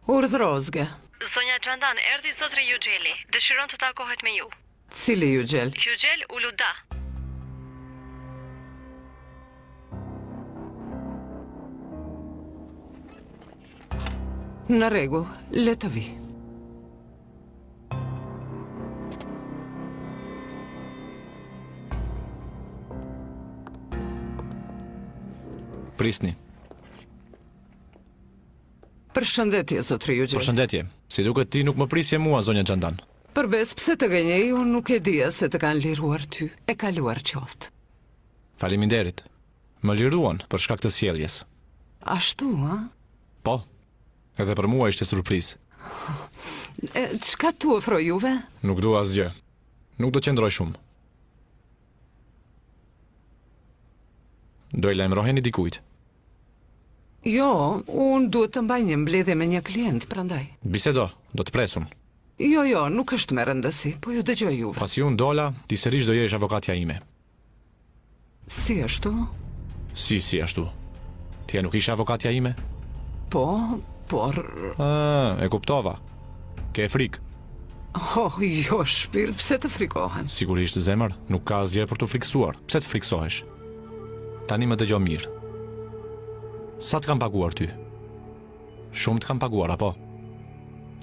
Urdhëro, Ozge. Zonja Xhandan, erdhi zotri Juxheli. Dëshiron të takohet me ju. Cili Juxhel? Juxhel Uluda. Në rregull, le të vijë. Prisni. Përshëndetje, zotri Juxhel. Përshëndetje. Si duket ti nuk më prisje mua, zonja Xhandan. Për besë, pse të gënjej, unë nuk e dija se të kanë liruar ty. E kaluar qoftë. Faleminderit. Më liruan për shkak të sjelljes. Ashtu, a? Po. Edhe për mua ishte surprizë. E, çka t'u ofroj juve? Nuk dua asgjë. Nuk do qëndroj shumë. Do i lajmëroheni dikujt. Jo, unë duhet të mbaj një mbledhje me një klient, prandaj. Bisedo, do të pres unë. Jo, jo, nuk është me rëndësi, po ju dëgjoj juve. Pasi unë dola, ti sërish do jesh avokatja ime. Si ashtu? Si, si ashtu? Ti a nuk ishe avokatja ime? Po, por... Ah, e kuptova. Ke frikë. Oh, jo, shpirt, pse të frikohem? Sigurisht, zemër, nuk ka asgjë për t'u frikësuar. Pse të frikësohesh? Tani më dëgjo mirë. Sa të kam paguar ty? Shumë të kam paguar, apo?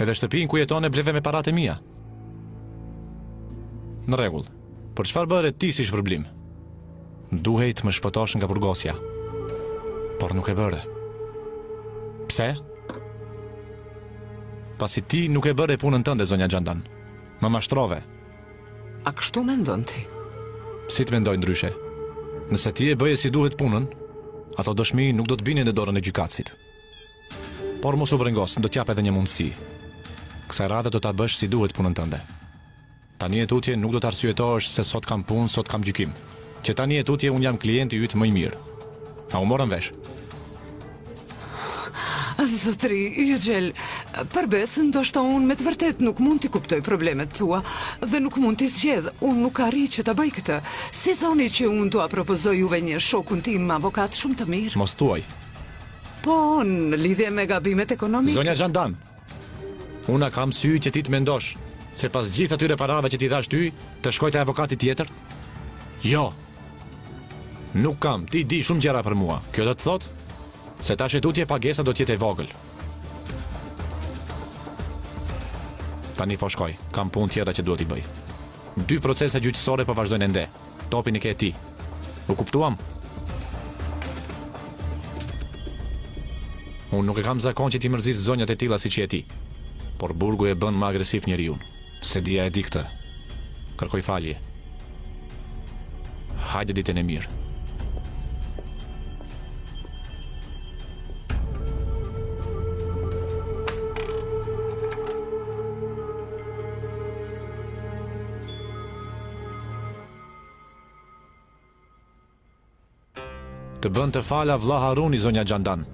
Edhe shtëpinë ku jeton e bleve me paratë e mia. Në rregull. Por çfarë bëre ti si shpërblim? Duhej të më shpëtosh nga burgosja. Por nuk e bëre. Pse? Pasi ti nuk e bëre punën tënde, zonja Xhandan. Më mashtrove. A kështu mendon ti? Si të mendoj ndryshe? Nëse ti e bëje si duhet punën, ato dëshmi nuk do të binin në dorën e gjykatësit. Por mos u brengos, do të jap edhe një mundësi. Kësaj radhe do ta bësh si duhet punën tënde. Tani e tutje nuk do të arsyetohesh se sot kam punë, sot kam gjykim. Që tani e tutje unë jam klienti yt më i mirë. A u morëm vesh? Zotri Juxhel, për besë, ndoshta unë me të vërtetë nuk mund t'i kuptoj problemet tua dhe nuk mund t'i zgjedh. Unë nuk arrij që ta bëj këtë. Si thoni që unë t'ua propozoj juve një shokun tim avokat shumë të mirë? Mos thuaj. Po, në lidhje me gabimet ekonomike. Zonja Xhandan, unë a kam sy që ti të mendosh se pas gjithë atyre parave që t'i dhashë ty, të shkoj te avokati tjetër? Jo. Nuk kam, ti di shumë gjëra për mua. Kjo do të thotë se tash e tutje pagesa do të jetë e vogël. Tani po shkoj, kam punë tjera që duhet t'i bëj. Dy procese gjyqësore po vazhdojnë ende. Topin e ke ti. U kuptuam? Unë nuk e kam zakon që t'i mërzis zonjat e tilla siç je ti. Por burgu e bën më agresiv njeriun. S'e di a e di këtë. Kërkoj falje. Hajde ditën e mirë. Të bën të fala vlla Haruni zonja Xhandan.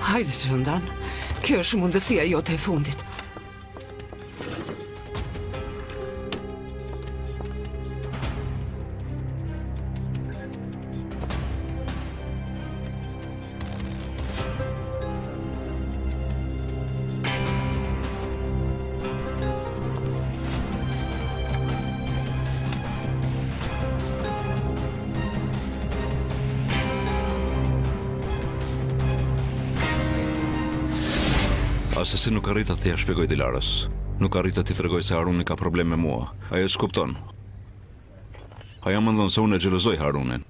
Hajde Xhandan, kjo është mundësia jote e fundit. Assesi nuk arrita t'ia shpjegoj Dilarës. Nuk arrita t'i tregoj se Haruni ka problem me mua. Ajo s'kupton. Ajo mendon se unë e xhelozoj Harunin.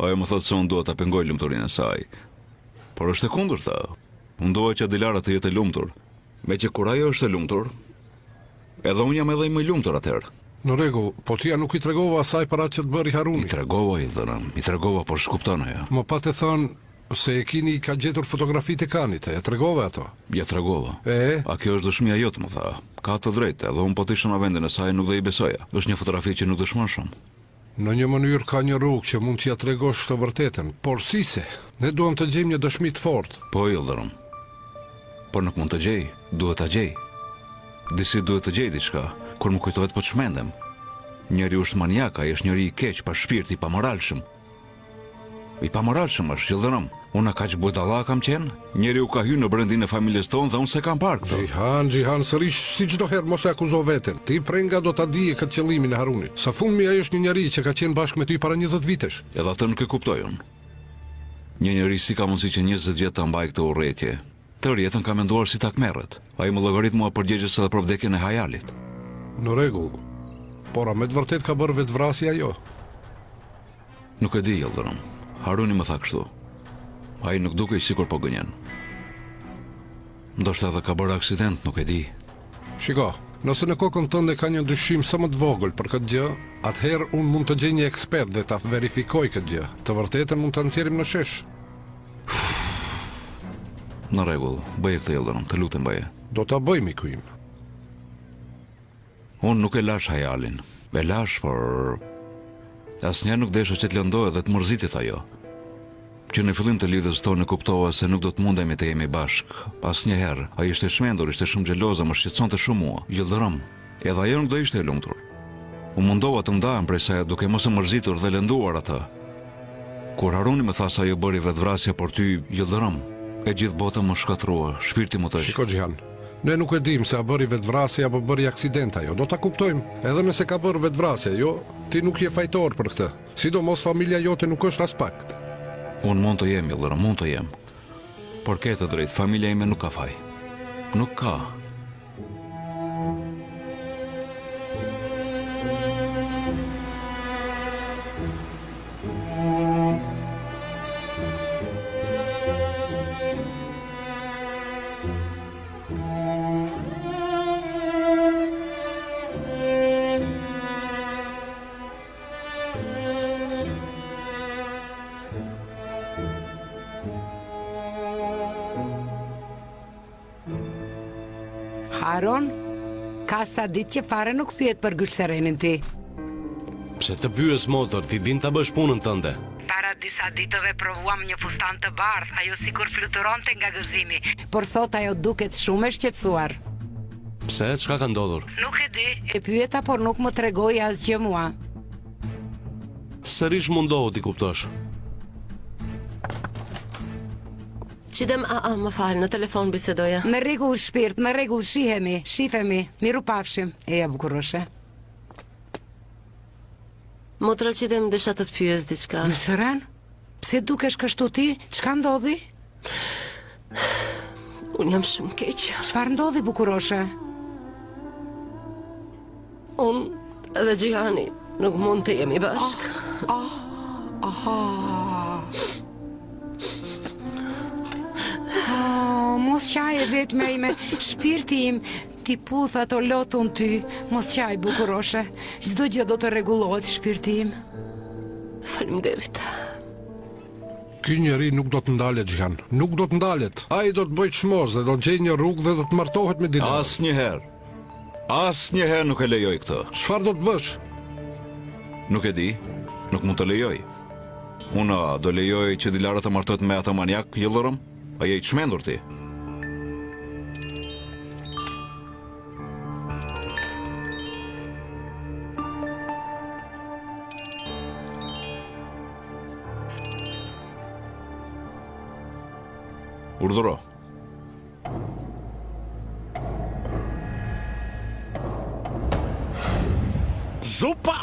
Ajo më thotë se unë dua ta pengoj lumturinë e saj. Por është e kundërta. Unë dua që Dilara të jetë e lumtur. Meqë kur ajo është e lumtur, edhe unë jam edhe më i lumtur atëherë. Në rregull, po ti a nuk i tregove asaj për atë që të bëri Haruni? I tregova Yildirim, i tregova, por s'kupton ajo. Më pate thënë se Ekini i ka gjetur fotografitë e Kanit, e tregove ato? Ia tregova. E? A kjo është dëshmia jote, më tha. Ka të drejtë, edhe unë po të isha në vendin e saj nuk do i besoja. Është një fotografi që nuk dëshmon shumë. Në një mënyrë ka një rrugë që mund t'ia tregosh të vërtetën, por si se? Ne duam të gjejmë një dëshmi të fortë. Po, Yildirim. Por nuk mund të gjej, duhet ta gjej. Disi duhet të gjej diçka. Kur më kujtohet po çmendem. Njeriu është maniak, ai është njeri i keq, pa shpirt, i pamoralshëm. I pamoralshëm është, Yildirim. Unë kaq budalla kam qenë? Njeriu ka hyrë në brendinë e familjes tonë dhe unë s'e kam parë këtë. Xhihan, Xhihan, sërish si çdo herë mos e akuzo veten. Ti prej nga do ta dije këtë qëllimin e Harunit. Së fundmi ai është një njeri që ka qenë bashkë me ty para 20 vitesh. Edhe atë nuk e kuptoj unë. Një njeri si ka mundësi që 20 vjet ta mbajë këtë urrejtje? Tërë jetën ka menduar si ta hakmerret. Ai më llogarit mua përgjegjës edhe për vdekjen e Hajalit. Në rregull. Por a me të vërtetë ka bërë vetëvrasje ajo? Nuk e di, Yildirim. Haruni më tha kështu. Ai nuk dukej sikur po gënjen. Ndoshta edhe ka bërë aksident, nuk e di. Shiko, nëse në kokën tënde ka një dyshim sa më të vogël për këtë gjë, atëherë unë mund të gjej një ekspert dhe ta verifikoj këtë gjë. Të vërtetën mund ta nxjerrim në shesh. Në rregull, bëje këtë Yildirim, të lutem bëje. Do ta bëj, miku im. Unë nuk e lashë Hajalin. E lashë, por asnjëherë nuk desha që të lëndohet dhe të mërzitet ajo. Që në fillim të lidhjes tonë e kuptova se nuk do të mundemi të jemi bashkë. Asnjëherë. Ai ishte i çmendur, ishte shumë xheloz, më shqetësonte shumë mua. Yildirim, edhe ajo nuk do ishte e lumtur. U mundova të ndahem prej saj duke mos e mërzitur dhe lënduar atë. Kur Haruni më tha se ajo bëri vetëvrasje për ty, Yildirim, e gjithë bota m'u shkatërrua, shpirti m'u tërhoq. Shiko Xhihan, ne nuk e dimë se a bëri vetëvrasje apo bëri aksident ajo. Do ta kuptojmë edhe nëse ka bërë vetëvrasje, jo, ti nuk je fajtor për këtë. Sidomos familja jote nuk është aspak. Unë mund të jem, Yildirim, mund të jem. Por ke të drejtë, familja ime nuk ka faj. Nuk ka. Harun, ka sa ditë që fare nuk pyet për Gylserenin ti. Pse të pyes motër, ti din ta bësh punën tënde. Para disa ditëve provuam një fustan të bardhë, ajo sikur fluturonte nga gëzimi. Por sot ajo duket shumë e shqetësuar. Pse, çka ka ndodhur? Nuk e di, e pyeta por nuk më tregoi asgjë mua. Sërish mundohu t'i kuptosh. Çidem, a, a, më fal, në telefon bisedoja. Në rregull shpirt, në rregull shihemi, shifemi, mirupafshim. Eja bukuroshe. Motra Çidem, desha të të pyes diçka. Gylseren? Pse dukesh kështu ti? Çka ndodhi? Unë jam shumë keq. Çfarë ndodhi bukuroshe? Unë dhe Xhihani nuk mund të jemi bashkë. Ah, ah, ah. Oh, mos qaj e vetmja ime, shpirti im, t'i puth ato lot unë ty, mos qaj bukuroshe, çdo gjë do të rregullohet shpirti im. Faleminderit. Ky njeri nuk do të ndalet Xhihan, nuk do të ndalet. Ai do të bëjë çmos dhe do të gjejë një rrugë dhe do të martohet me Dilarën. Asnjëherë. Asnjëherë nuk e lejoj këtë. Çfarë do të bësh? Nuk e di, nuk mund të lejoj. Unë a do lejoj që Dilara të martohet me atë maniak, Yildirim? A je i çmendur ti? Urdhëro. Zupa!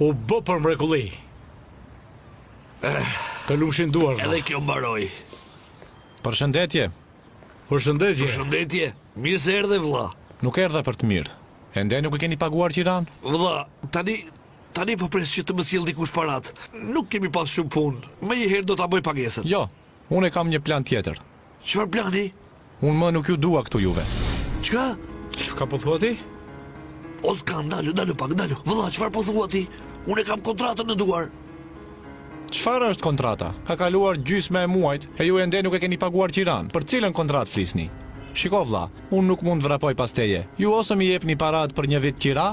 U bë për mrekulli. Të lumshin duart. Edhe kjo mbaroi. Përshëndetje. Përshëndetje. Përshëndetje. Mirë se erdhe vëlla. Nuk erdha për të mirë. Ende nuk e keni paguar qiranë? Vëlla, tani tani po pres që të më sjellë dikush paratë. Nuk kemi pas shumë punë. Menjëherë do ta bëj pagesën. Jo, Unë e kam një plan tjetër. Çfarë plani? Unë më nuk ju dua këtu juve. Çka? Çka po thua ti? Ozkan, ndalu, ndalu pak, ndalu. Vëlla, çfarë po thua ti? Unë e kam kontratën në duar. Çfarë është kontrata? Ka kaluar gjysma e muajit e ju ende nuk e keni paguar qiranë. Për cilën kontratë flisni? Shiko vëlla, unë nuk mund të vrapoj pas teje. Ju ose më jepni paratë për një vit qira,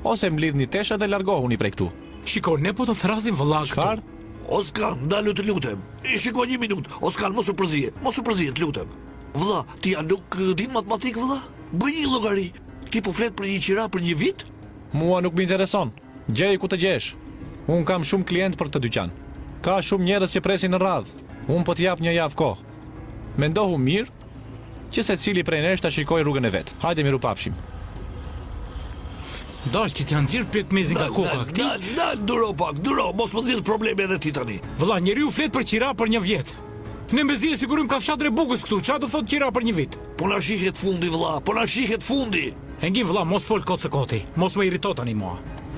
ose mblidhni teshat dhe largohuni prej këtu. Shiko, ne po të thërrasim vëlla këtu. Çfarë? Ozkan, ndalu të lutem. Shiko një minutë. Ozkan, mos u përzie. Mos u përzie, të lutem. Vëlla, ti a nuk din matematikë vëlla? Bëj një llogari. Ti po flet për një qira për një vit? Mua nuk më intereson. Gjej ku të gjesh. Unë kam shumë klientë për këtë dyqan. Ka shumë njerëz që presin në radhë. Unë po të jap një javë kohë. Mendohu mirë që secili prej nesh ta shikojë rrugën e vet. Hajde mirupafshim. Dal që t'ia nxjerr pekmezin nga koka këtij. Dal, dal, duro pak, duro, mos më nxirr probleme edhe ti tani. Vëlla, njeriu flet për qira për një vjet. Ne mezi e sigurojmë kafshatën e bukës këtu, çfarë do thotë qira për një vit? Po na shihet fundi vëlla, po na shihet fundi. Engin vëlla, mos fol kot së koti, mos më irrito tani mua.